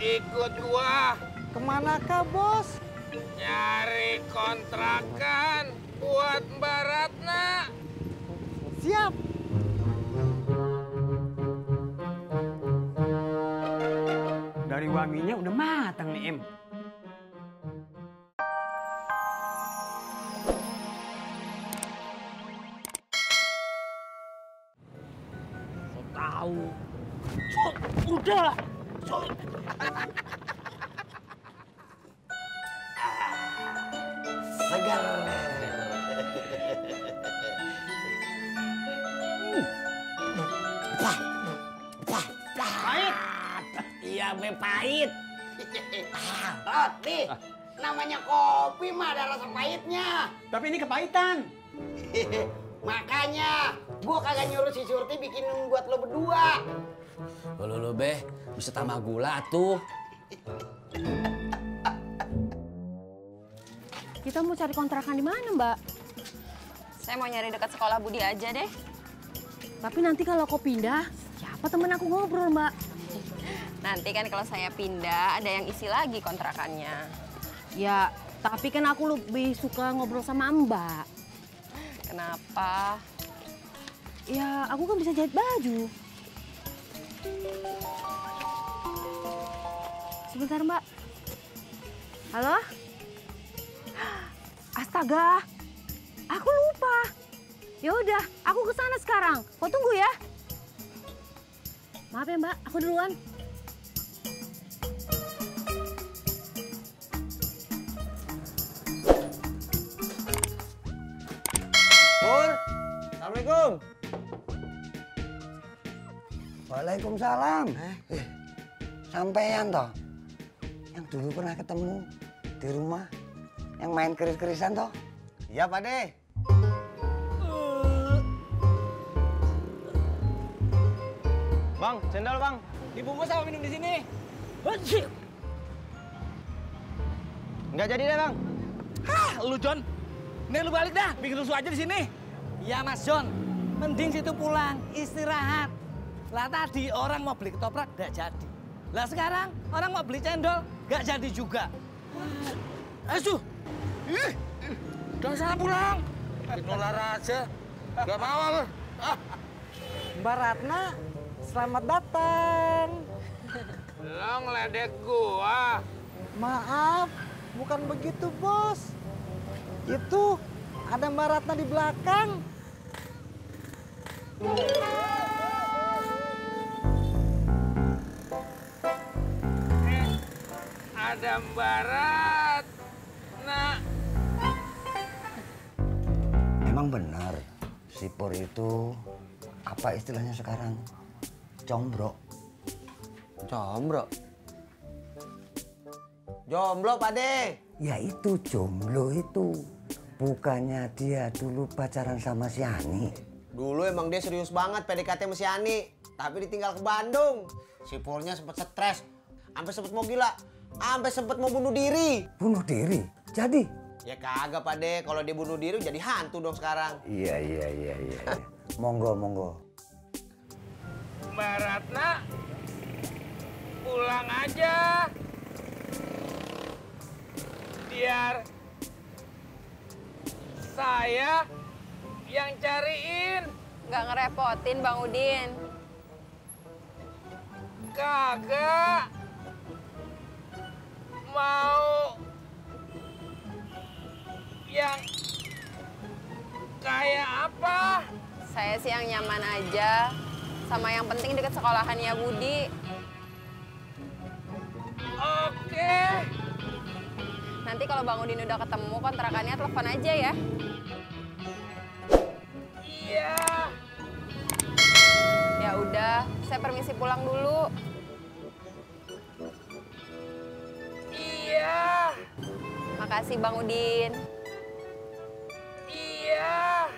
Ikut gua. Kemanakah, Bos? Nyari kontrakan buat Mbak Ratna. Siap. Dari wanginya udah matang nih, Em. So tahu. So, udah. So. Segar. Pahit. Iya, be pahit. Rot, nih, namanya kopi mah ada rasa pahitnya. Tapi ini kepahitan. Makanya, gua kagak nyuruh si Surti bikin buat lo berdua. Lo Beh, bisa tambah gula tuh. Kita mau cari kontrakan di mana, Mbak? Saya mau nyari dekat sekolah Budi aja deh. Tapi nanti kalau kau pindah, siapa temen aku ngobrol, Mbak? Nanti kan kalau saya pindah, ada yang isi lagi kontrakannya. Ya, tapi kan aku lebih suka ngobrol sama Mbak. Kenapa? Ya, aku kan bisa jahit baju. Sebentar, Mbak. Halo? Astaga, aku lupa. Ya udah, aku ke sana sekarang. Kau tunggu ya. Maaf ya, Mbak, aku duluan. Pur, Assalamualaikum. Waalaikumsalam. Sampean toh? Yang dulu pernah ketemu di rumah, yang main keris-kerisan toh? Iya, Pak De. Bang, cendol, Bang. Dibungkus sama minum di sini. Nggak jadi deh, Bang. Hah, lu John. Nih lu balik dah, bikin rusuh aja di sini. Iya, Mas John. Mending situ pulang, istirahat. Lah tadi orang mau beli ketoprak gak jadi. Lah sekarang orang mau beli cendol gak jadi juga. Asuh. Udah sana pulang. Nular aja. Gak mau apa. Mbak Ratna, selamat datang. Lo ngeledek gua. Maaf, bukan begitu, Bos. Itu ada Mbak Ratna di belakang. Ada Mbak Ratna. Emang benar, si Pur itu apa istilahnya sekarang? Combro. Jomblo. Jomblo, Pak De. Ya itu jomblo itu. Bukannya dia dulu pacaran sama si Ani. Dulu emang dia serius banget PDKT sama si Ani. Tapi ditinggal ke Bandung. Si Purnya sempet stres. Sampai sempet mau gila. Sampai sempet mau bunuh diri. Bunuh diri? Jadi? Ya kagak Pak De. Kalau dia bunuh diri jadi hantu dong sekarang. Iya. Monggo. Mbak Ratna, pulang aja. Biar saya yang cariin. Nggak ngerepotin Bang Udin. Kagak. Mau yang kayak apa? Saya sih yang nyaman aja. Sama yang penting deket sekolahannya Budi. Oke. Nanti kalau Bang Udin udah ketemu kontrakannya, telepon aja ya. Iya. Ya udah, saya permisi pulang dulu. Iya. Makasih Bang Udin. Iya.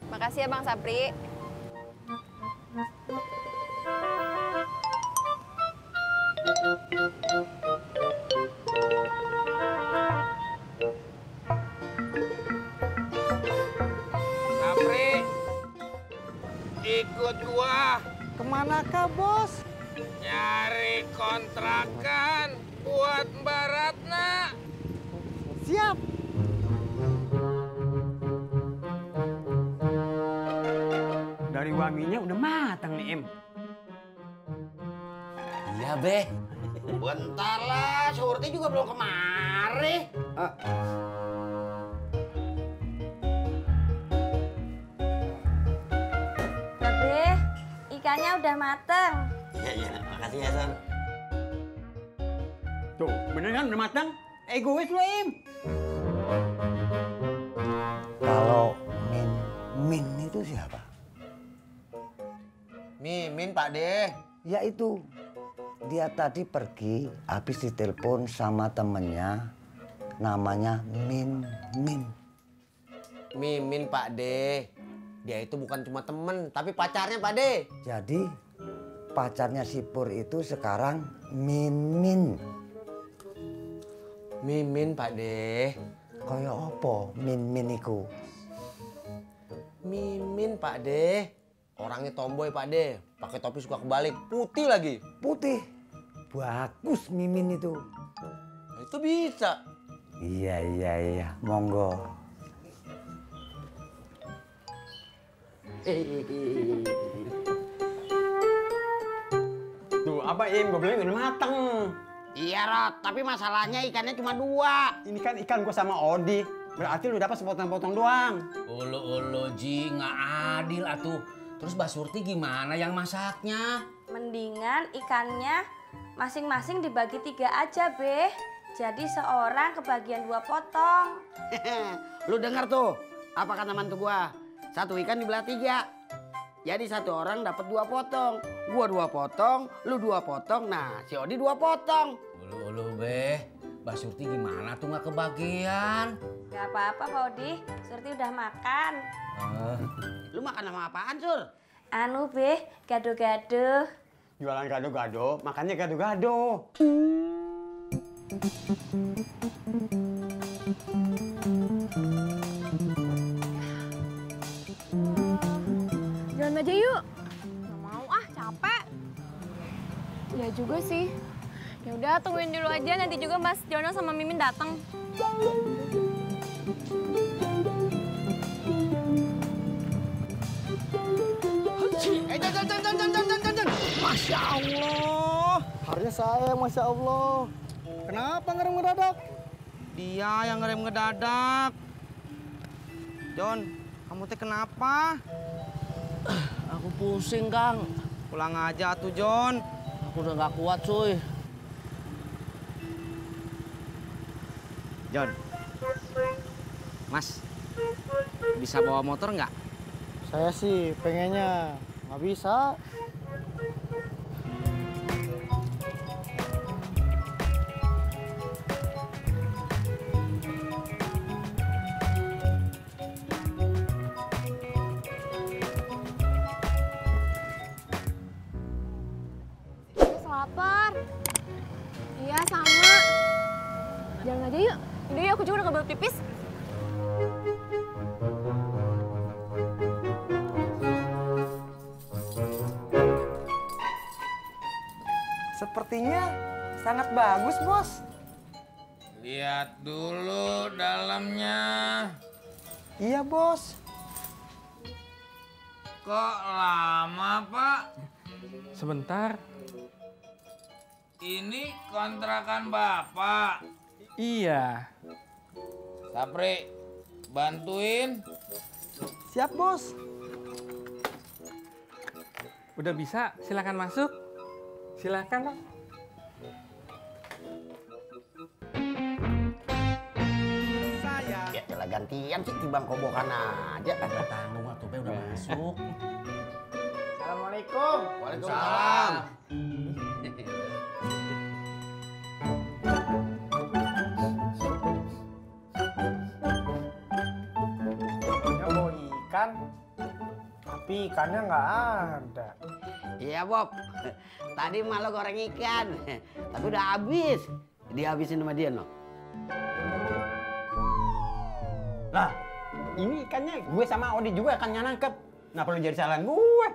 Makasih ya Bang Sapri. Sapri, ikut gua. Kemanakah, Bos? Nyari kontrakan buat Mbak Ratna. Siap. Dari wanginya udah matang nih, Em. Iya, Be. Bentar lah, Surti juga belum kemari. Babe, ikannya udah mateng. Iya, makasih ya, Son. Tuh, beneran udah matang. Egois lo, Em. Kalau Min itu siapa? Mimin, Pak De. Ya itu. Dia tadi pergi habis ditelepon sama temennya namanya Min. Mimin, Pak De. Dia itu bukan cuma temen, tapi pacarnya, Pak De. Jadi pacarnya si Pur itu sekarang Min. Mimin, Pak De. Kaya apa Min iku? Mimin, Pak De. Orangnya tomboy, Pak De. Pakai topi suka kebalik, putih lagi. Putih. Bagus Mimin itu. Nah, itu bisa. Iya. Monggo. Tuh, apa, Em? Gue bilang udah matang. Iya, Rot. Tapi masalahnya ikannya cuma 2. Ini kan ikan gue sama Odi. Berarti lu dapat sepotong-potong doang. Ulu Ji, nggak adil atuh. Terus Mbak Surti gimana yang masaknya? Mendingan ikannya masing-masing dibagi 3 aja, Be. Jadi seorang kebagian 2 potong. Lu denger tuh, apa kata mantu gua? 1 ikan dibelah 3. Jadi 1 orang dapat 2 potong. Gua 2 potong, lu 2 potong. Nah, si Odi 2 potong. Ulu Be, Mbak Surti gimana tuh nggak kebagian? Gak apa-apa, Pak Odi. Surti udah makan. Lu makan sama apaan, Sur? Anu, Be, gado-gado. Jualan gado-gado, makannya gado-gado. Jalan aja yuk. Nggak mau ah, capek. Ya juga sih. Ya udah tungguin dulu aja, nanti juga Mas Jono sama Mimin datang. Jangan. Masya Allah. Harusnya saya, Masya Allah. Kenapa ngerem ngedadak? Dia yang ngerem ngedadak. John, kamu teh kenapa? Aku pusing, Kang. Pulang aja tuh, John. Aku udah nggak kuat, cuy. John, Mas, bisa bawa motor nggak? Saya sih pengennya, nggak bisa. Lapar. Iya, sama. Jalan aja yuk. Udah yuk, aku juga udah kebelet pipis. Sepertinya sangat bagus, Bos. Lihat dulu dalamnya. Iya, Bos. Kok lama, Pak? Sebentar. Ini kontrakan Bapak. Iya. Sapri, bantuin. Siap, Bos. Udah bisa, silakan masuk. Silakan, Pak. Ya, jelas gantian sih timbang kobokan aja. Udah tanggung atuh, Be, udah masuk. Assalamualaikum. Waalaikumsalam. Mau ikan, tapi ikannya nggak ada. Iya, Bob. Tadi malah goreng ikan. Tapi udah habis. Dihabisin sama dia, no. Lah, ini ikannya gue sama Odi juga akan nangkep. Nah, perlu jadi salahan gue.